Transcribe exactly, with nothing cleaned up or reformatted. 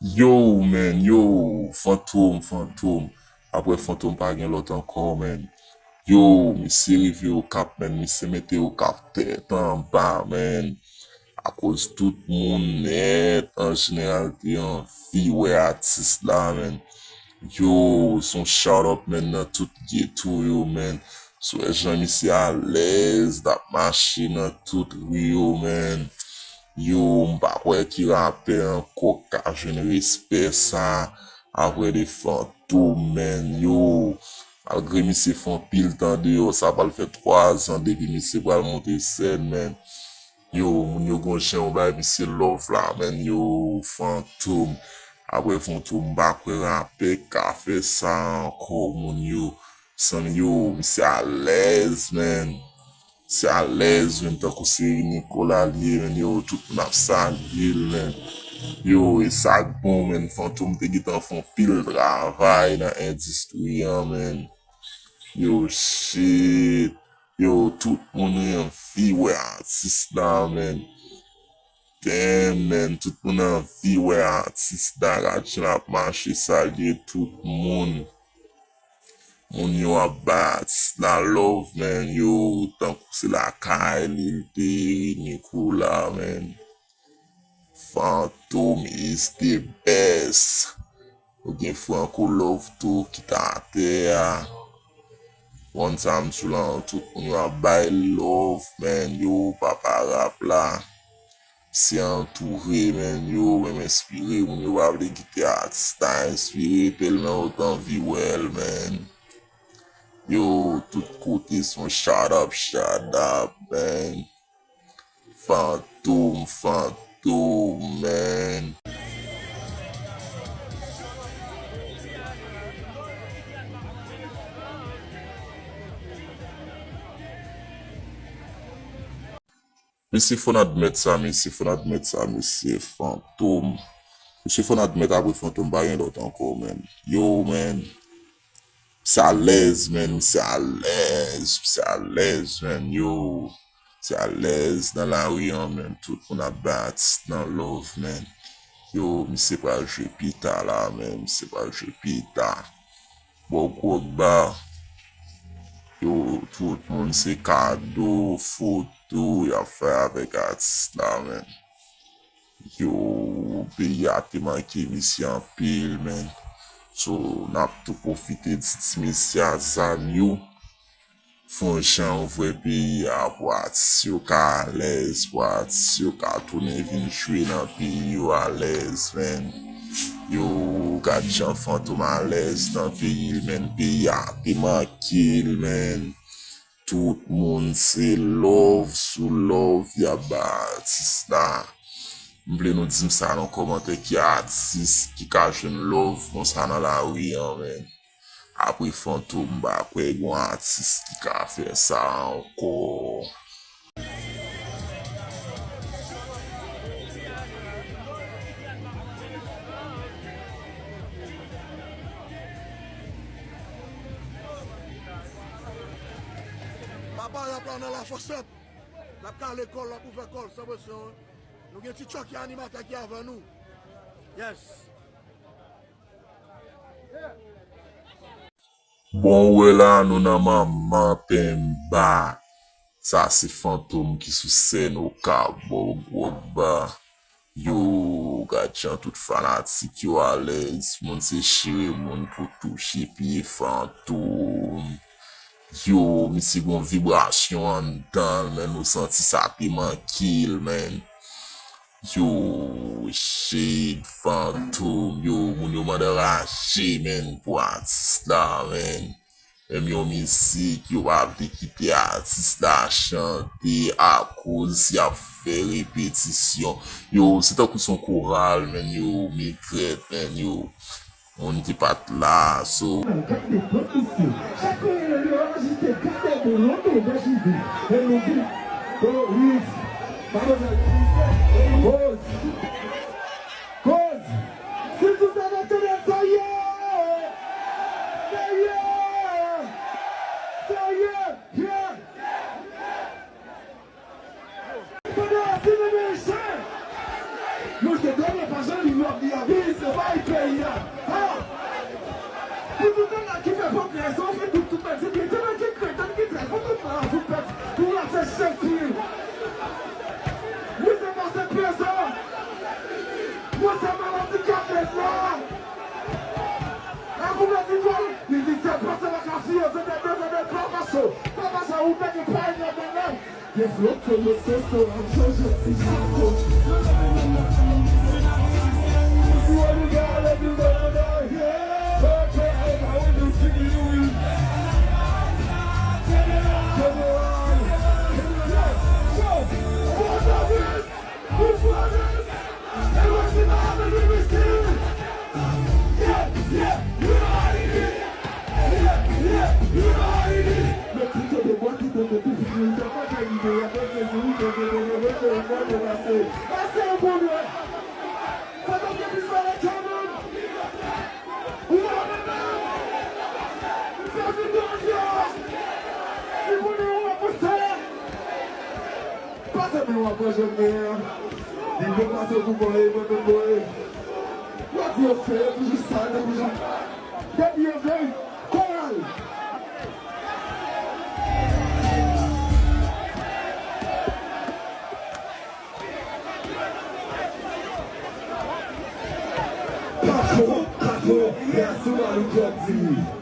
Yo, man, yo, Fantom, Fantom. Apre Fantom pa gen lòt ankò, man. Yo, misye rive Okap, man, misye mete Okap tèt anba, man. Akoz tout moun nèt, an jeneral, te anvi wè atis la, man. Yo, se yon shout out, man, nan tout geto yo, man. Si w wè jan misye alèz, l ap mache nan tout ri yo, man. Yo, m pa kwè ki rapè ankò k ka jwenn respè sa apre de Fantom, man. Yo, malgre misye fè anpil tan deyò, sa pral fè twa zan depi misye pral monte sèn, man. Yo, moun yo gon jan yo bay misye love la, man. Yo, Fantom. Apre Fantom, m pa kwè rapè ka fè sa ankò, moun yo. San yo, misye alèz, man. Misye alèz, man, tankou se Nicolas li ye, man. Yo, tout moun ap salye l, man. Yo, e sa k bon, man. Fantom te gentan fè anpil travay nan endistri an, man. Yo, shit. Yo, tout moun anvi wè atis la, man. Damn, man, tout moun anvi wè atis la, gad jan l ap mache, salye tout moun. Moun yo ap bay atis la love, man, yo, tankou se lakay li l te ye, Nicolas, man. Fantom is the best. Ou gen Franco Love tou ki t atè a. One time sou lan, tout moun yo ap bay love, man, yo, papa rap la. Se antoure, man, yo, menm enspire, moun yo pa vle kite atis la enspire, tèlman yo t anvi wè l, man. Yo, tout kote se yon shout up, shout up, man. Fantom, Fantom, man. Mesye, fò n admèt sa, mesye, fò n admèt sa, mesye, Fantom. Mesye, fò n admèt apre Fantom pa gen lòt ankò, man. Yo, man. Misye alèz, man, misye alèz, misye alèz, man, yo. Misye alèz nan lari an, man, tout moun ap bay atis nan love, man. Yo, misye pral jwe pita la, man, misye pral jwe pita. Bò gwòg ba. Yo, tout moun se kado, foto, y ap fè avèk atis la, man. Yo, peyi a te manke misye anpil, man. So, n ap tou pwofite di ti mesye a zanmi w. Fè yon jan ouvè peyi a pou atis yo ka alèz, pou atis yo ka tounen vin jwe nan peyi yo alèz, man. Yo, gad jan Fantom alèz nan peyi l, man. Peyi a te manke l, man. Tout moun se love sou love y ap bay atis la. M vle nou di m sa nan kòmantè, ki atis ki ka jwenn love konsa nan lari an, man. Apre Fantom, m pa kwè gon atis ki ka fè sa ankò. Papa rap la nan lafòs rap. L ap kale kò l, l ap ouvè kò l san presyon. Nou gen ti Chucky animatè ki avè nou. Yes. Bon, ou wè la, nou nan manman penba. Sa se Fantom ki sou sèn Okap, bò gwòg ba. Yo, gad jan tout fanatik yo alèz, moun se chire moun pou touche pye Fantom. Yo, misye gon vibrasyon anndan l, men nou santi sa te manke l, man. Yo, shit, Fantom, yo, moun yo mande raje, man, pou atis la, man. Menm yon mizik, yo pa vle kite atis la chante akoz y ap fè repetisyon. Yo, se tankou se yon koral, man, yo, mekrèt, man, yo. Moun ki pa t la, so. Gade pèp isi. Chak kote yo ajite, gade de lontan w pa jive. E nou di, oh, wi. Pa bezwen. Koz. Koz. Si tout sa va tande, sa ye. Sa ye. Sa ye. Yeah. Pandan a sime men chay. Nou se dènye pa jan li wap di a wi se pa Mwen se maladi k ap mennen. Nan kouvèti twal, li di se pase la kasiye, se te bezwen de papa cho. Papa cho, ou te gen pay nan men nan. Gen flot ke yo soso ap chanje ti chapo. Yo leve nan matin, yo leve nan matin. Yo leve nan matin, yo leve nan matin. Ou wè menm? M fè videyo an fè a. Si pou nou wè pou sa. Pase men w ap pran jèn gen an. Li vle pase pou mwen, e mwen menm mwen. Yo di yo fè, yo toujou sal, yo toujou. Depi yo vle, koral. Patwon, patwon, fè a sou Malouk yo ap di wi.